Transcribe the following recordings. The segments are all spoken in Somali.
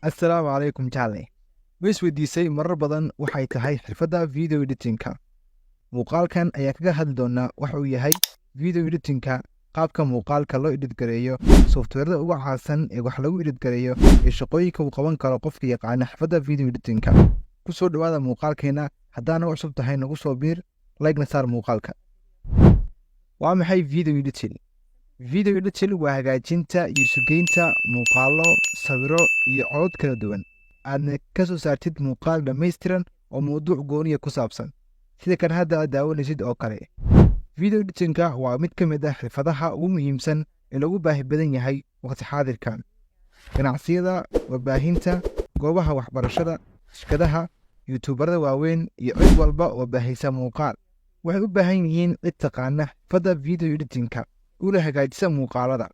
Assalaamu calaykum jaalle. Ma isweydiisay marar badan waxay tahay xirfadda video editingka? Muuqaalkan ayaa kaga hadli doonaa waxa uu yahay video editingka, qaabka muuqaalka loo edit gareeyo, softwareda ugu caansan ee wax lagu edit gareeyo iyo shaqooyinka uu qaban karo qofka yaqaana xirfadda video editingka. Ku soo dhowaada muuqaalkeena. Haddaana cusub tahay, nagu soo biir, like-na saar muuqaalka. Waa maxay video editing? Video editing waa hagaajinta iyo sugeynta muuqaallo, sawiro iyo codod kala duwan, aadna ka soo saartid muuqaal dhammaystiran oo mawduuc gooniya ku saabsan, sida kan hadda aad daawanaysid oo kale. Video editingka waa mid ka mid ah xirfadaha ugu muhiimsan ee lagu baahi badan yahay waqti xaadirkan. Ganacsiyada, warbaahinta, goobaha waxbarashada, shirkadaha, YouTuberada waaweyn iyo cid walba oo baahisa muuqaal waxay u baahan yihiin cid taqaana xirfadda video editingka una hagaajisa muuqaalada.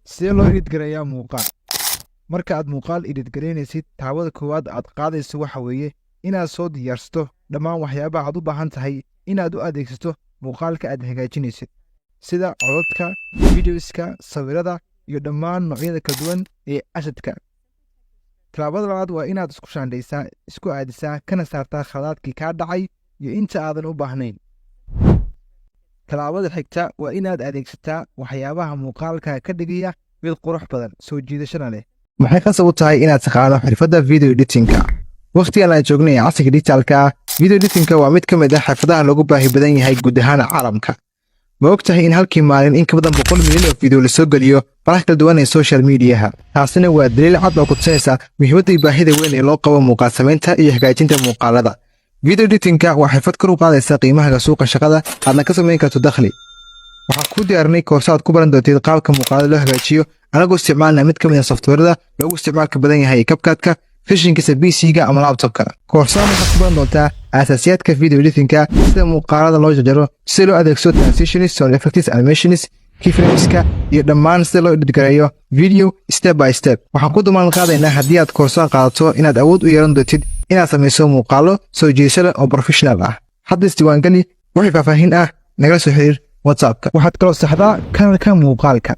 Sidee loo edit gareeyaa muuqaal? Marka aad muuqaal edit garaynaysid, tallaabada koowaad aad qaadayso waxa weeye inaad soo diyaarsato dhammaan waxyaabaha aad u baahan tahay inaad u adeegsato muuqaalka aad hagaajinaysid, sida cododka, videoska, sawirada iyo dhammaan noocyada kala duwan ee assetka. Tallaabada labaad waa inaad isku shaandhaysaa, isku aadisaa, kana saartaa khaladaadkii kaa dhacay iyo inta aadan u baahnayn. Tallaabada xigta waa inaad adeegsataa waxyaabaha muuqaalka ka dhigaya mid qurux badan, soo jiidashana leh. Maxay khasab u tahay inaad taqaano xirfadda video editingka? Wakhtigan aan joognay ee casriga dijitaalka ah, video editingka waa mid ka mid ah xirfadaha loogu baahi badan yahay guud ahaan caalamka. Ma og tahay in halkii maalin in ka badan 100 milyan oo video lasoo geliyo baraha kala duwan ee social mediaha? Taasina waa daliil cad oo ku tusinaysa muhiimadda iyo baahida weyn ee loo qabo muuqaal samaynta iyo hagaajinta muuqaalada. Video editingka waa xirfad kor u qaadaysa qiimaha suuqa shaqada, aadna ka samayn karto dakhli. Waxaan kuu diyaarinay koorso aad ku baran doontid qaabka muuqaalada loo hagaajiyo, anagoo isticmaalna mid ka mid ah softwareda loogu isticmaalka badan yahay, CapCut-ka, versionkiisa PC-ga ama laptopka. Koorsadan waxaad ku baran doontaa asaasiyaadka video editingka, sida muuqaalada loo jarjaro, sida loo adeegsado transitions, sound effects, animations, keyframeska iyo dhammaan sida loo edit gareeyo video step by step. Waxaan ku damaanad qaadaynaa haddii aad koorsadan qaadato inaad awood u yeelan doontid inaad samayso muuqaalo soo jiidasho leh oo professional ah. Hadda isdiiwaangeli. Wixii faahfaahin ah nagala soo xiriir WhatsAppka. Waxaad kaloo saxdaa colorka muuqaalka,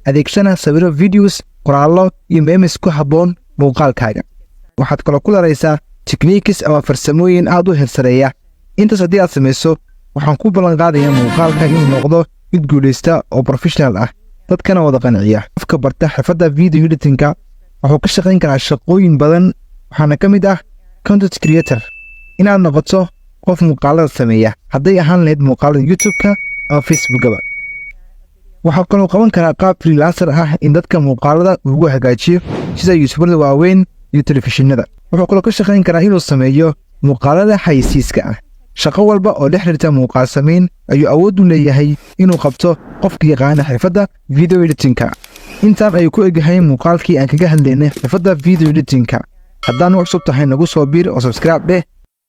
adeegsana sawiro, videos, qoraallo iyo memes ku habboon muuqaalkaaga. Waxaad kaloo ku laraysaa techniques ama farsamooyin aad u heersareeya. Intaas haddii aad samayso, waxaan ku ballan qaadayaa muuqaalka inuu noqdo mid guulaysta oo professional ah, dadkana wada qanciya. Qofka barta xirfadda video editingka wuxuu ka shaqayn karaa shaqooyin badan, waxaana ka mid ah content creator, inaad noqoto qof muuqaalada sameeya, hadday ahaan lahayd muuqaalada YouTube-ka ama Facebookaba. Waxaa kaloo qaban karaa qaab freelancer ah, in dadka muuqaalada ugu hagaajiyo, sida YouTuberada waaweyn iyo telefishinada. Wuxuu kaloo ka shaqayn karaa inuu sameeyo muuqaalada xayisiiska ah. Shaqo walba oo dhex xirta muuqaal samayn ayuu awood u leeyahay inuu qabto qofka yaqaana xirfadda video editingka. Intaan ayuu ku egyahay muuqaalkii aan kaga hadlaynay xirfadda video editingka. Haddaan u cusub tahay, nagu soo biir oo subscribe dheh.